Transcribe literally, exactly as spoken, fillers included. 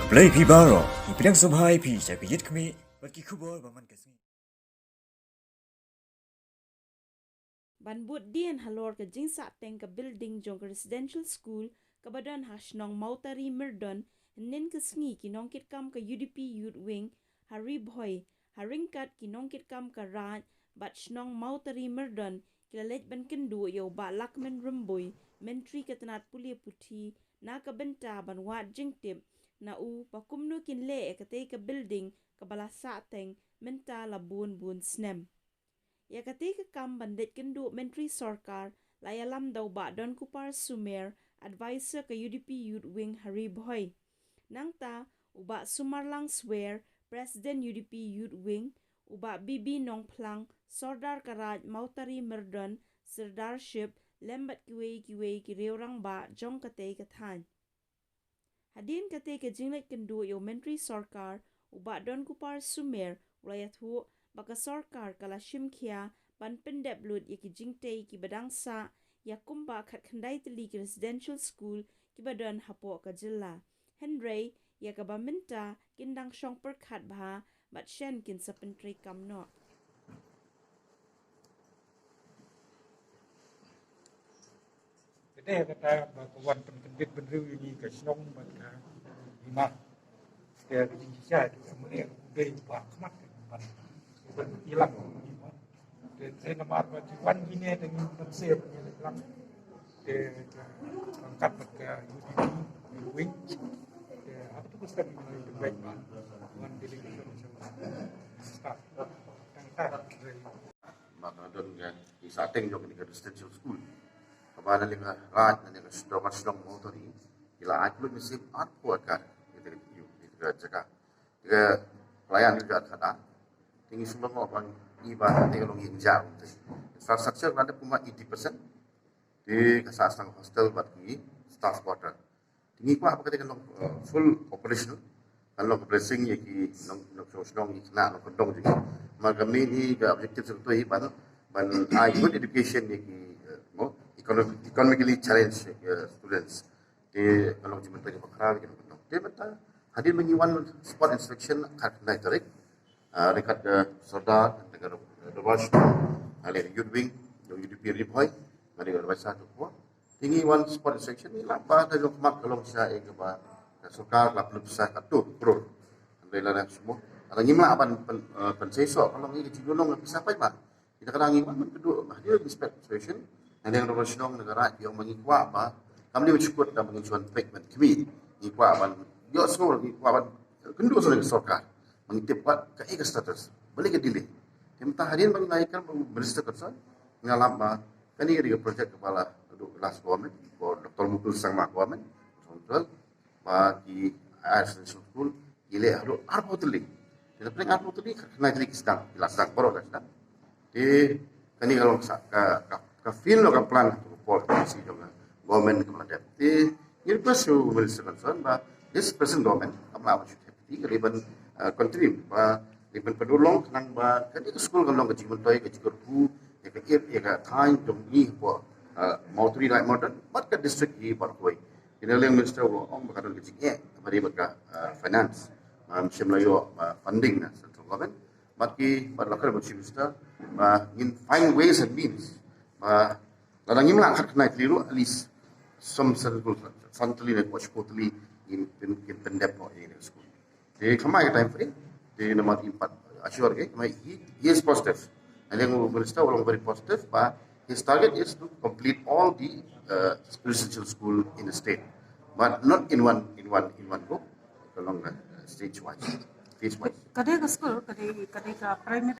Blei phi baroh, ngi pdiang sngewbha ïa phi sha ka Ïit Khmih bad ki khubor ba man ka sngi. Ban bud dien halor ka jingsahteng ka building jong ka residential school kaba don ha shnong Mawtari Myrdon, hynnin ka sngi ki nongkitkam ka U D P Youth Wing ha Ri Bhoi, ha ryngkat ki nongkitkam ka Raid bad shnong Mawtari Myrdon, ki la leit ban kynduh ïa u Bah Lahkmen Rymbui, Myntri ka tnat pule puthi, na ka bynta ban wad jingtip na u ba kumno kin leh ïa katei ka building kaba la sahteng mynta la bun bun snem. Ïa katei ka kam ban leit kynduh Myntri Sorkar la ïalam da u Bah Donkupar Sumer, Advisor ka U D P Youth Wing ha Ri Bhoi. Nangta u Bah Sumarlang Swer, President U D P Youth Wing, u Bah B B Nongphlang, Sordar ka Raid Mawtari Myrdon, Sirdarship, lem bad kiwei kiwei ki riew rangbah jong katei ka thaiñ. Hadien katei ka jingleit kynduh ïa u Myntri Sorkar, u Bah Donkupar Sumer, u la ïathuh ba ka sorkar ka la shim khia ban pyndep lut ïa ki jingtei kiba dang sah ïa kumba khatkhyndai tylli ki residential school kiba don hapoh ka jylla. Hynrei ïa kaba mynta kin dang shong pyrkhat bha bad shen kin sa pyntreikam noh. Ka dei kata ba ka wan pynkyndit bynriew ïa ngi ka shnong bad ka hima. Te ka jingshisha te ka mane ka dei ba khmat ka ban ban ilang ka hima. Te te namar ba ki wan kine te ngi nang se ba ngi ilang. Te ka pangkat bad ka U D P, U D P. Te haba tu ka step ngi nang ba wan delegation sha staff. Tang ta. Ba ka don ka ki sahteng jong kane ka residential school. Kaba na liang ka Raid, na liang ka shnong, ka shnong Mawtari, ki la ai pynlut mynsiem arphew acre ïa kane ka jaka. Ka pelayan ka jaka. Te ngi sngewlyngngoh ba ngi ba te ka long ïing ja. Infrastructure ka la dep kumba eighty percent. Te ka sah tang hostel bad ki staff quarter. Te ngi kwah ba kata kan long, uh, full operational. Kan long ka blessing ïa ki nong, nongshong shnong, ki khynnah nongkyndong jong ngi. Namar ka main hi, ka objective jong ngi hi ban, ban ai good education ïa ki, uh, mo, economic-, economically challenged, uh, students. Te kan long jingmyntoi kaba khraw ïa ki nongkyndong. Te mynta hadien ba ngi wan spot inspection khatkhyndai tarik. Ah, ryngkat, eh, Sordar, ryngkat, eh, Dorbar Shnong, ah, leh Youth Wing, jong U D P Ri Bhoi, nga dei Dorbar Shnong tu ko. Te ngi wan spot inspection, ngi lap ba ka jong khmat ka long sha ïa kaba ka sorkar la pynlut pisa katto klur. Hynrei lada shu mo, lada ngim lah ban pyn, eh, pynseisoh, ka long ïa ka jinglong ka pisa paidbah. Kita ka dang ngi wan ban kynduh, hadien inspect situation, na liang Dorbar Shnong, na ka Raid, ki ong ba ngi kwah ba kam dei ban shu kut da ba ngin shu wan peit ban khmih. Ngi kwah ban ïohsngew, ngi kwah ban kynduh sha ka sorkar. Ba ngi tip pat kaei ka status. Balei ka delay. Te mynta hadien ba ngi la ïakren bad u minister concern, nga lap ba kane ka dei ka project kaba la dei ka last government, ko Doctor Mukul Sangma government, ba ki higher secondary school ki leh haduh arphew tylli. Te na pdeng arphew tylli, khyndai tylli ki sdang, ki la sdang, baroh la sdang. Te kane ka long sa ka, ka, ka field of ka plan, ka por ka policy jong ka government ka la dep. Te ngi request to minister concern ba this present government kam lah ban shu thep kti, ka dei ban, uh, continue ba dei ban pynurlong khnang ba kane ka skul kan long ka jingmyntoi, ka jingkyrkhu ïa ka ït ïa ka thaiñ jong ngi hapoh, uh, Mawtari Raid Myrdon bad ka district hi baroh kawei. Te na liang minister u ong ba ka don ka jingeh ba dei bad ka, uh, finance, ba ym shym la ïoh, uh, funding na central government. Bad ki, bad la ka Chief Minister ba ngin find ways and means ba lada ngim lah khatkhyndai tylli ruh, at least some central, centrally ne ko shiphew tylli ngin pyn, ngin pyndep noh ïa ka school. Te khlem ai ka time frame, te namar im pat assure ke, khlem ai, he, he is positive. Na liang u minister u long very positive ba his target is to complete all the, uh, residential school in the state, but not in one, in one, in one go. Ka long, uh, stage wise, phase wise. Ka dei ka school, ka dei, ka dei ka primary